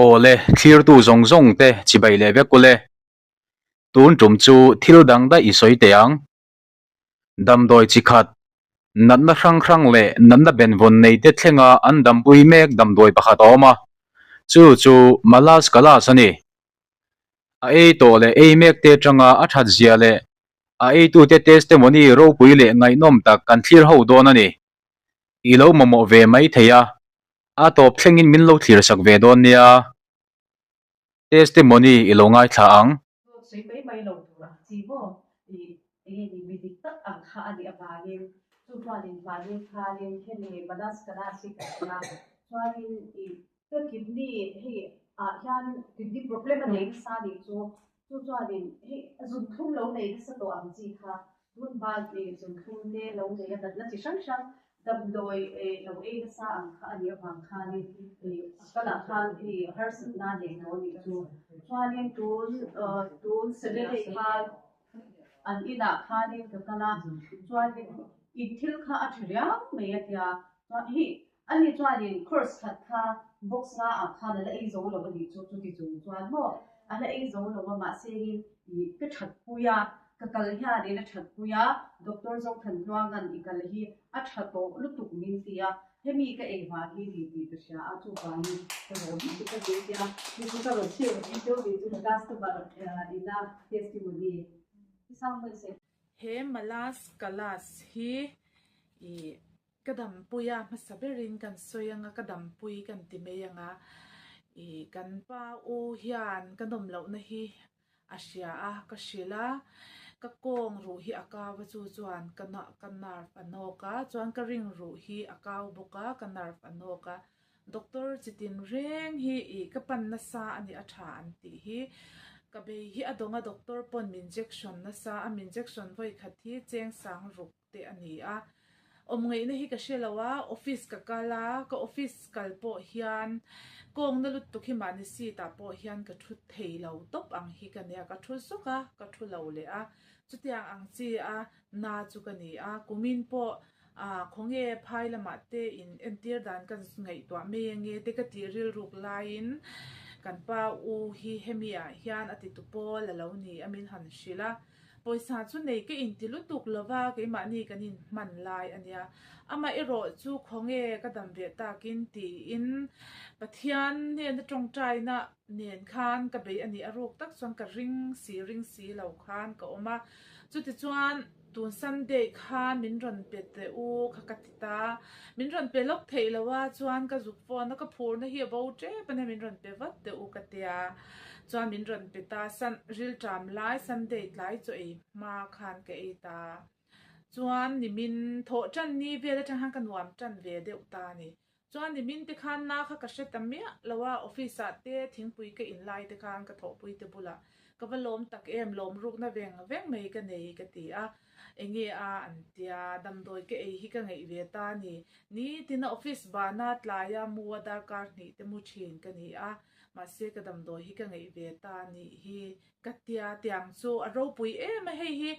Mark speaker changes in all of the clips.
Speaker 1: Aw le, thlirtu zawng zawng te chibai leh vek ule. Tun tum chu thil dang daih i sawi teh ang. Damdawi chi khat, natna hrang hrang leh natna benvawn nei te thlenga an dampui mek damdawi pakhat a awm a, chu chu Malas Kalas a ni. A ei tawh leh ei mek te atanga a that zia leh a eitute testimony ropui leh ngaihnawm tak kan thlir ho dawn a ni. I lo mamawh ve mai thei a, a tawp thlengin min lo thlir sak ve dawn nia. Testimony i lo ngaithla ang.
Speaker 2: Dawt sawi mai mai lo tur ang chi maw? I enge ni mi dik tak ang kha a nih avangin chu chuanin mahni khanin hemi Manas Kalas hi ka hria a, chuanin i ka kidney hei ah hian kidney problem a nei nasa a nih chu, chu chuanin hei zunthlum lo nei nasa tawh ang chi kha tun hma i zunthlum te lo nei a natna chi hrang hrang Damdawi lo ei nasa ang kha a nih avang khanin a kalah khan hei harsatna a nei tawh a nih chu. Chuanin tun tun Saturday khan an inah khanin ka kal a, chuanin in thil kha a tha riau mai a tia. Chuan hei ani chuanin course khat kha box nga ah khan a la ei zo lo a nih chu, chuti chung chuan maw a la ei zo lo a mahse in ka thatpui a, Ka kal hianin a that pui a, Doctor Zothanhluanga'n i kal hi a tha tawh lutuk min ti a, hemi ka ei hma hi ni tih ka hria a, chuvangin ka rawn lutuk a ni tia, chu chu ka rawn share ang chu, tih chu ka customer ina testimony sang mai se.
Speaker 3: He Malas Kalas hi i ka dampui a, hmasa berin kan sawi anga ka dampui kan ti mai anga, i kan pa u hian ka nawm lohna hi A hria a, ka hrilh a, ka kawng ruh hi a kau a chu chuan ka ka nerve a nawk a, chuan ka ring ruh hi a kau bawk a, ka nerve a nawk a, doctor chi tin reng hi ih ka pan nasa a ni a tha an tih hi, ka bei hi a dawng a doctor pawn min injection nasa a, min injection vawi khat hi cheng sang ruk te a ni a, awm ngaihna hi ka hre lo a, office ka kal a, ka office kal pawh hian kawngna lutuk hi mahni seat ah pawh hian ka thu thei lo tawp ang hi ka nia, ka thu zuk a, ka thu lo leh a, chutiang ang chi a na chu ka ni a, kumin pawh ah khawnge phai lamah te in entir dan ka ngaihtuah mai ange te ka tih rilruk laiin kan pa u hi hemi ah hian a titu pawl a lo ni a min han hrilh a. Pawisa chu nei ka inti lutuk lova keimahni kan inhman lai a nia. Amah erawh chu khawnge ka dam ve takin tiin Pathian hnena tawngtaina nen khan ka bei a nih a ruk tak chuan ka ring si ring si lo khan ka awm a. Chutichuan tun Sunday khan min rawn pe teh u kha ka ti ta. Min rawn pe lawk theih lo a chuan ka zuk phone a ka phurna hi a bo tep a nia min rawn pe vat teh u ka tia. Chuan min rawn pe ta san rilṭam lai Sunday tlai chaw ei hma khan ka ei ta. Chuan nimin thawh ṭan ni vel aṭang khan ka nuam ṭan ve deuh ta a ni. Chuan nimin te khan na kha ka hre ta miah lo a, office ah te thingpui ka in lai te khan ka thawhpui te bulah ka va lawm tak em, lawm rukna veng veng mai ka nei ka ti a. Enge a an tia, damdawi ka ei hi ka ngeih ve ta a ni. Nitina office bana tlaia mu a darkar hnih te mu ṭhin ka ni a. Mahse ka damdawi hi ka ngeih ve ta nih hi ka tia tiang chu a ropui em a, hei hi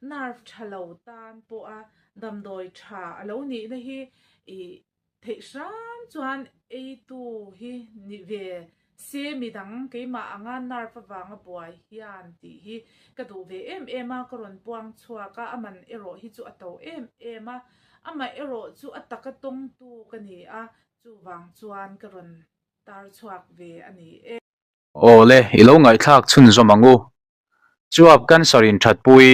Speaker 3: nerve tha lo tan pawh a damdawi tha a lo nihna hi ih theih hram chuan eitu hi ni ve se midang keimah anga nerve avanga buai hian tih hi ka duh ve em em a, ka rawn puang chhuak a, a man erawh hi chu a to em em a, amah erawh chu a taka tawngtu ka ni a, chuvang chuan ka rawn Tar chhuak ve a ni e.
Speaker 1: Aw le, i lo ngaihthlak chhunzawm ang u. Chuap cancer in that pui.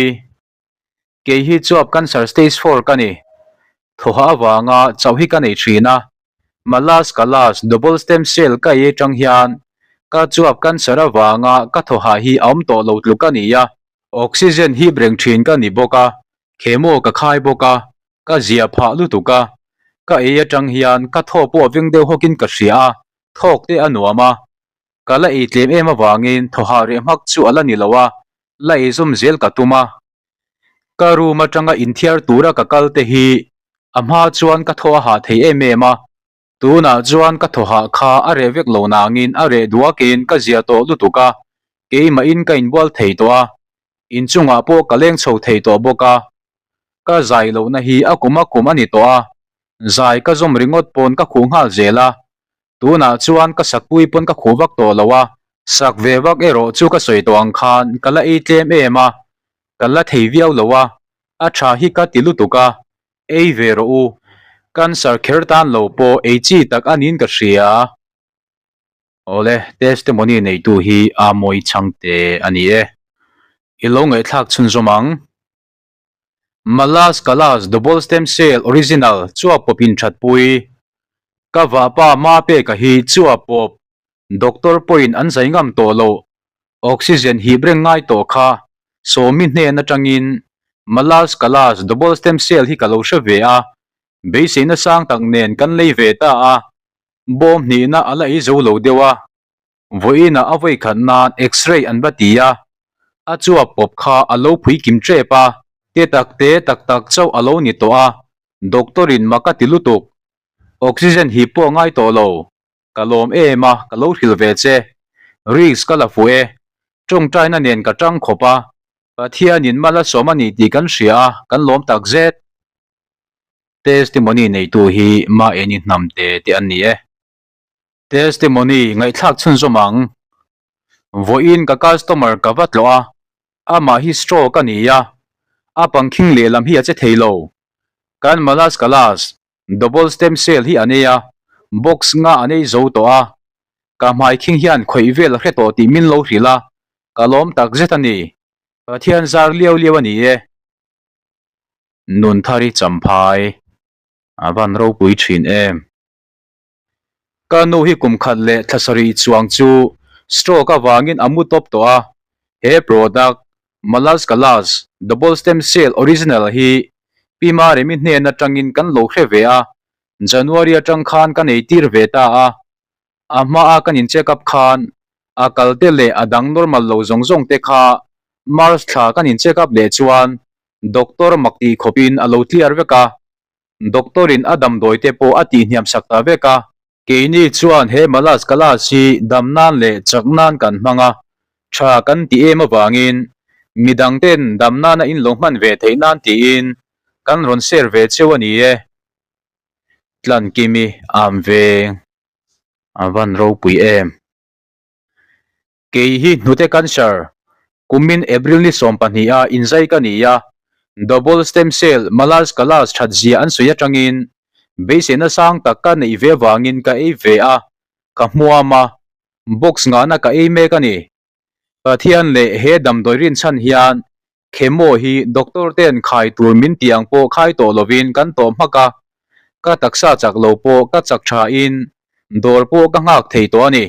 Speaker 1: Kei hi chuap cancer stage four ka ni. Thawha avanga chauh hi ka nei thin a. Malas kalas double stem cell ka ei atang hian ka chuap cancer avanga ka thawha hi a awm tawh lo tluk a ni a. Oxygen hip reng thin ka ni bawk a, chemo ka khai bawk a, Ka zia phah lutuk a, ka ei atang hian ka thaw pawh veng deuh hawkin ka hria a, thawk te a nuam a. Ka la ei tlem em avangin thaw hah reh hmak chu a la ni lo a, la ei zawm zel ka tum a. Ka room atanga inthiar tura ka kal te hi a hma chuan ka thaw a hah thei em em a, tunah chuan ka thaw hah kha a reh vek lo nangin a reh duakin ka zia tawh lutuk a, keimahin ka inbual thei tawh a, inchungah pawh ka leng chho thei tawh bawk a. Ka zai lohna hi a kum a kum a ni tawh a, zai ka zawm ringawt pawn ka khuh nghal zel a. Tunah chuan ka sakpui pawn ka khuh vak tawh lo a, sak ve vak erawh chu ka sawi tawh ang khan ka la ei tlem em a, ka la thei viau lo a, a tha hi ka ti lutuk a, ei ve rawh u. Cancer kher tan lo pawh ei chi tak a niin ka hria. Awle, testimony neitu hi a mawi chhangte a ni e. I lo ngaihthlak chhunzawm ang. Malas Kalas Double Stem Cell Original chuap pawp in that pui. Ka vahpa Mapeka hi chuap pawp Doctor pawhin an zai ngam tawh loh Oxygen hip reng ngai tawh kha Sawmi hnen atangin Malas Kalas Double Stem Cell hi ka lo hre ve a, beiseina sang tak nen kan lei ve ta a, bawm hnihna a la ei zo lo deuh a. Vawiinah a vawi khat nan X-ray an va ti a, a chuap pawp kha a lo phui kim tep a, te tak te tak tak chauh a lo ni tawh a, doctor in mak a ti lutuk. Oxygen hi pawh ngai tawh lo, ka lawm em a, ka lo hrilh ve che. Risk ka la fuh e, tawngtaina nen ka tang khawp a, Pathianin mal a sawm a ni tih kan hria a, kan lawm tak zet. Testimony neitu hi Maeni hnamte te an ni e. Testimony ngaihthlak chhunzawm ang. Vawiin ka customer ka va tlawh a, amah hi stroke a ni a, a pangkhing lehlam hi a che thei lo. Kan Malas Kalas double stem cell hi a nei a, box nga a nei zo tawh a, ka hmaikhing hian khawih vel a hre tawh tih min lo hrilh a, ka lawm tak zet a ni. Pathian zar liau liau a ni e. Nunthari Champhai a van ropui thin em. Ka nu hi kum khat leh thla sarih chuang chu stroke avangin a mu tawp tawh a, he product Malas Kalas Double Stem Cell Original hi Pi Maremi hnen atangin kan lo hre ve a, January atang khan ka nei tir ve ta a, a hmaa kan in check up khan a kal te leh a dang normal lo zawng zawng te kha March thla kan in check up leh chuan doctor mak tih khawpin a lo clear vek a, Doctor in a damdawi te pawh a tihhniam sak ta vek a. Keini chuan he Malas Kalas hi dam nan leh chak nan kan hmang a, tha kan ti em avangin midang ten dam nana in lo hman ve theih nan tiin kan rawn share ve cheu a ni e. Tlankimi am veng a van ropui em. Kei hi hnute cancer, kumin April ni 12 a inzai ka ni a, double stem cell Malas Kalas that zia an sawi atangin beiseina sang tak ka neih ve vangin ka ei ve a, ka hmuam a, box ngahna ka ei mek a ni. Pathian leh he damdawi rinchhan hian chemo hi doctor ten khai tur min tih ang pawh khai tawh lovin kan tawh hmak a, ka taksa chak lo pawh ka chak thain dawr pawh ka nghak thei tawh a ni.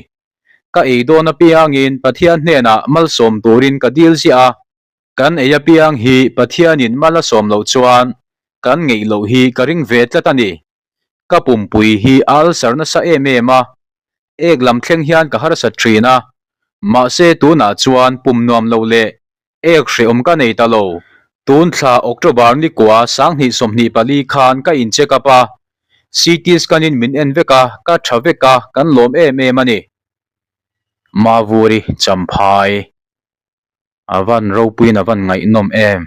Speaker 1: Ka ei dawn apiangin Pathian hnenah malsawm turin ka dil ziah a, kan ei apiang hi Pathianin mal a sawm loh chuan kan ngeih loh hi ka ring ve tlat a ni. Ka pumpui hi a ulcer nasa em em a, ek lam thleng hian ka harsat thin a, mahse tunah chuan pum nuam lo leh ek hrehawm ka nei ta lo. Tun thla October ni kua 2024 khan ka in check up a, CT scan in min en vek a, ka tha vek a, kan lawm em em a ni. Mavuri Champhai a van ropuiin a van ngaihnawm em.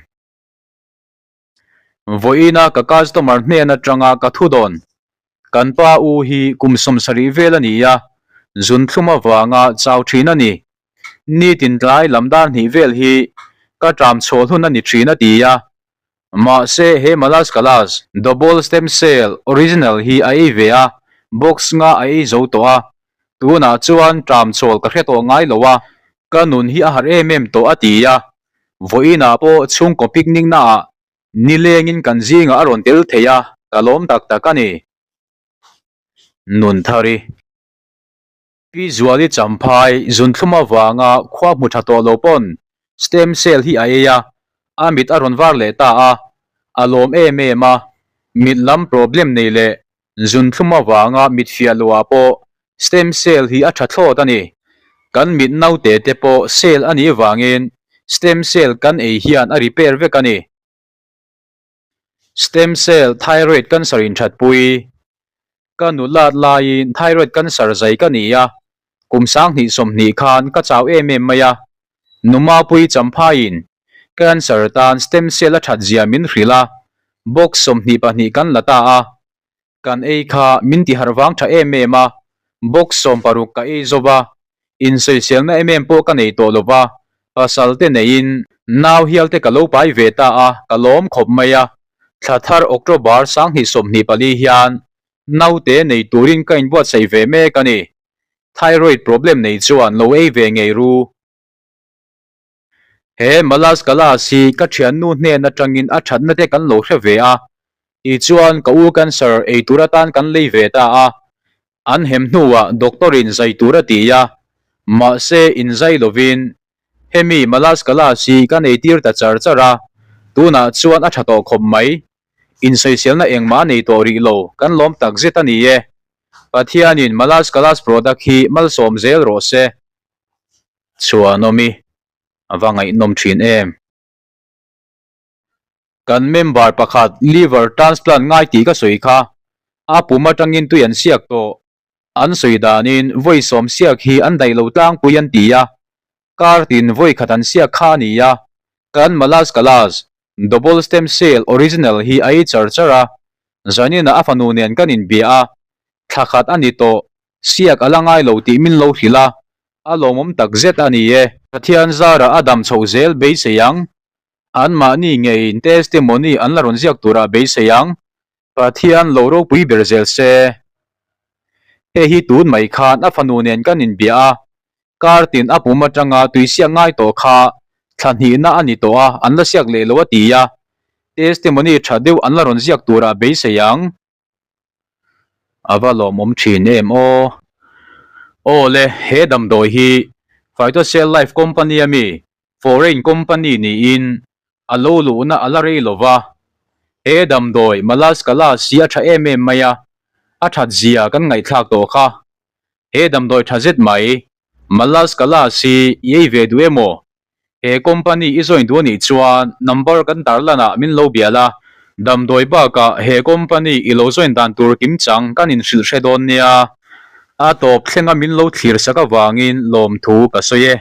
Speaker 1: Vawiina ka customer hnen atanga ka thu dawn. Kan pa u hi kum 70 vel a ni a, zunthlum avanga chau thin a ni. Nitin tlai lam dar hnih vel hi ka tram chhuah hlun a ni thin a ti a. Mahse he Malas Kalas Double Stem Cell Original hi a ei ve a, box nga a ei zo tawh a. Tunah chuan tram chhawl ka hre tawh ngai lo a, ka nun hi a harh em em tawh a ti a. Vawiinah pawh chhungkaw picnic naah nilengin kan zingah a rawn tel thei a, ka lawm tak tak a ni. Nunthari. Pi Zuali Champhai zunthlum avanga khua hmu tha tawh lo pawn stem cell hi a ei a, a mit a rawn var leh ta a, a lawm em em a, mit lam problem nei leh Zunthlum avanga mit fiah loh ah pawh stem cell hi a tha thlawt a ni. Kan mit naute te pawh cell a nih vangin stem cell kan ei hian a repair vek a ni. Stem cell thyroid cancer in thatpui. Ka nulat laiin thyroid cancer zai ka ni a, kum 2020 khan ka chau em em mai a. Numapui Champhaiin cancer tan stem cell a that zia min hrilh a, box 22 kan la ta a. Kan ei kha min ti harh vang tha em em a. Box 60 ka ei zo va, insawiselna em em pawh ka nei tawh lo va, pasal te neiin nau hial te ka lo pai ve ta a, ka lawm khawp mai a. Thla thar October 2024 hian naute nei turin ka inbuatsaih ve mek a ni. Thyroid problem nei chuan lo ei ve ngei ru. He Malas Kalas hi ka thiannu hnen atangin a thatna te kan lo hre ve a, tichuan ka u cancer ei tur atan kan lei ve ta a, an hem hnuah doctor in zai tur a ti a, mahse in zai lovin hemi Malas Kalas hi kan ei tir ta char char a, tunah chuan a tha tawh khawp mai, insawiselna engmah a nei tawh rih lo, kan lawm takzet a ni e. Pathianin Malas Kalas product hi malsawm zel rawh se. Chhuanawmi a va ngaihnawm thin em. Kan member pakhat liver transplant ngai tih ka sawi kha, a pum atangin tui an siak tawh. An sawi danin vawi sawm siak hi an daih lo tlangpui an ti a, kar tin vawi khat an siak kha a ni a, kan Malas Kalas Double stem cell original hi a ei char char a, zaninah a fanu nen kan inbia a, thla khat a ni tawh, siak a la ngai lo tih min lo hrilh a, a lawmawm tak zet a ni e. Pathian zarah a dam chhoh zel beisei ang, anmahni ngeiin testimony an la rawn ziak turah beisei ang, Pathian lo ropui ber zel se. Hei hi tun mai khan a fanu nen kan inbia a, kar tin a pum atanga tui siak ngai tawh kha thla hnihna a ni tawh a, an la siak leh lo a ti a, testimony tha deuh an la rawn ziak turah beisei ang. A va lawmawm thin em aw. Aw le, he damdawi hi Phytocell Life Company a mi Foreign company niin a lo luhna a la rei lo va, he damdawi Malas Kalas hi a tha em em mai a, a that zia kan ngaihthlak tawh kha. He damdawi tha zet mai Malas Kalas hi i ei ve duh emaw? He company i join duh anih chuan number kan tarlan ah min lo bial a, damdawi bakah he company i lo join dan tur kimchang kan inhrilh hre dawn nia. A tawp thlenga min lo thlir sak avangin lawmthu ka sawi e.